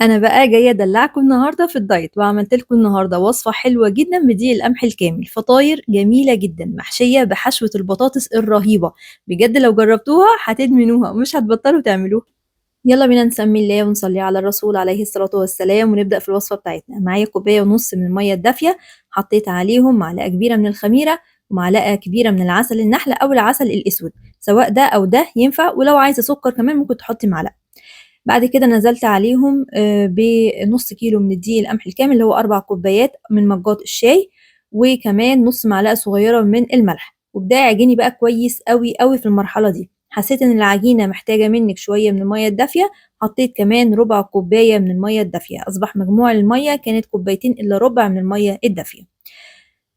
أنا بقى جاية أدلعكم النهارده في الدايت، وعملت لكم النهارده وصفة حلوة جدًا بدقيق القمح الكامل، فطاير جميلة جدًا محشية بحشوة البطاطس الرهيبة، بجد لو جربتوها هتدمنوها ومش هتبطلوا تعملوها. يلا بينا نسمي الله ونصلي على الرسول عليه الصلاة والسلام ونبدأ في الوصفة بتاعتنا. معايا كوباية ونص من المية الدافية، حطيت عليهم معلقة كبيرة من الخميرة ومعلقة كبيرة من العسل النحل أو العسل الأسود، سواء ده أو ده ينفع، ولو عايزة سكر كمان ممكن تحطي معلقة. بعد كده نزلت عليهم بنص كيلو من الدقيق القمح الكامل اللي هو 4 كوبايات من مجات الشاي، وكمان نص معلقة صغيرة من الملح. وابدأي اعجني بقى كويس قوي قوي في المرحلة دي. حسيت ان العجينة محتاجة منك شوية من المية الدافية، حطيت كمان ربع كوباية من المية الدافية، أصبح مجموع المية كانت كوبايتين إلا ربع من المية الدافية.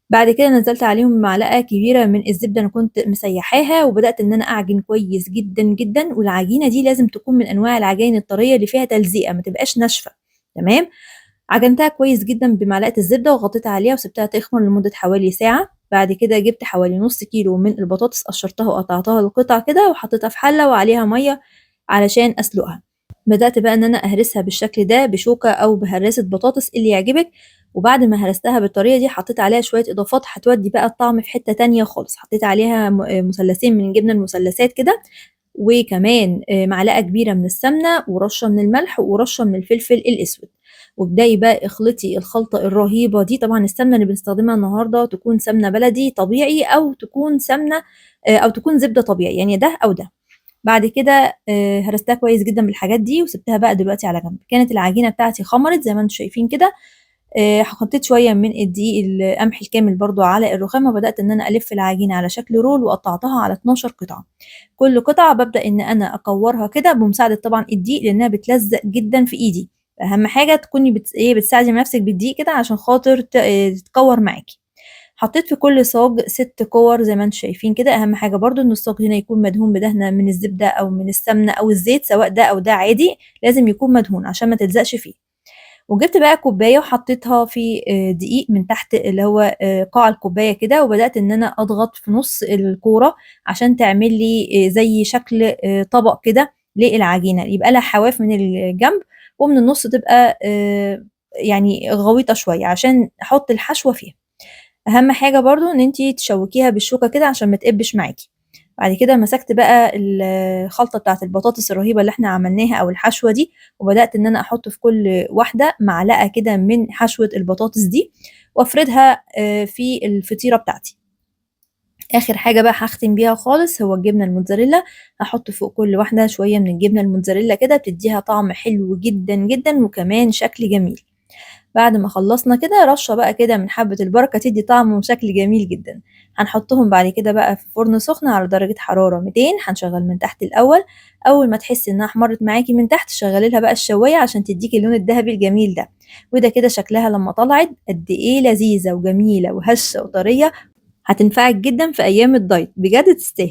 بعد كده نزلت عليهم معلقة كبيرة من الزبدة أنا كنت مسيحاها، وبدأت إن أنا أعجن كويس جداً جداً. والعجينة دي لازم تكون من أنواع العجائن الطرية اللي فيها تلزيقة، ما تبقاش ناشفة، تمام؟ عجنتها كويس جداً بمعلقة الزبدة وغطيت عليها وسبتها تخمر لمدة حوالي ساعة. بعد كده جبت حوالي نص كيلو من البطاطس، قشرتها وقطعتها لقطع كده وحطيتها في حلة وعليها مية علشان أسلقها. بدأت بقى إن أنا أهرسها بالشكل ده بشوكة أو بهراسة بطاطس اللي يعجبك. وبعد ما هرستها بالطريقة دي حطيت عليها شوية إضافات هتودي بقى الطعم في حتة تانية خالص. حطيت عليها مثلثين من جبنة المثلثات كده، وكمان معلقة كبيرة من السمنة ورشة من الملح ورشة من الفلفل الأسود. وابدأي بقى اخلطي الخلطة الرهيبة دي. طبعا السمنة اللي بنستخدمها النهاردة تكون سمنة بلدي طبيعي أو تكون سمنة، أو تكون زبدة طبيعي، يعني ده أو ده. بعد كده هرستها كويس جدا بالحاجات دي وسبتها بقى دلوقتي على جنب. كانت العجينة بتاعتي خمرت زي ما انتم شايفين كده. حطيت شوية من الدقيق القمح الكامل برضو على الرخامة، وبدأت إن أنا ألف العجينة على شكل رول وقطعتها على 12 قطعة. كل قطعة ببدأ إن أنا أكورها كده بمساعدة طبعا الدقيق لأنها بتلزق جدا في إيدي. أهم حاجة تكوني بتساعدي نفسك بالدقيق كده عشان خاطر تكور معاكي. حطيت في كل صاج 6 كور زي ما انتم شايفين كده. اهم حاجه برضو ان الصاج هنا يكون مدهون بدهنه من الزبده او من السمنه او الزيت، سواء ده او ده عادي، لازم يكون مدهون عشان ما تلزقش فيه. وجبت بقى كوبايه وحطيتها في دقيق من تحت اللي هو قاع الكوبايه كده، وبدات ان انا اضغط في نص الكوره عشان تعمل لي زي شكل طبق كده للعجينه، يبقى لها حواف من الجنب ومن النص تبقى غويطه شويه عشان احط الحشوه فيها. اهم حاجه برضو ان انتي تشوكيها بالشوكه كده عشان ما تقبش معاكي. بعد كده مسكت بقى الخلطه بتاعت البطاطس الرهيبه اللي احنا عملناها او الحشوه دي، وبدات ان انا احط في كل واحده معلقه كده من حشوه البطاطس دي وافردها في الفطيره بتاعتي. اخر حاجه بقى هختم بيها خالص هو الجبنه الموتزاريلا. هحط فوق كل واحده شويه من الجبنه الموتزاريلا كده، بتديها طعم حلو جدا جدا وكمان شكل جميل. بعد ما خلصنا كده رشه بقى كده من حبه البركه تدي طعم وشكل جميل جدا. هنحطهم بعد كده بقى في فرن سخن على درجه حراره 200. هنشغل من تحت الاول، اول ما تحسي انها احمرت معاكي من تحت شغلي لها بقى الشوايه عشان تديكي اللون الذهبي الجميل ده. وده كده شكلها لما طلعت قد ايه لذيذه وجميله وهشه وطريه، هتنفعك جدا في ايام الدايت، بجد تستاهل.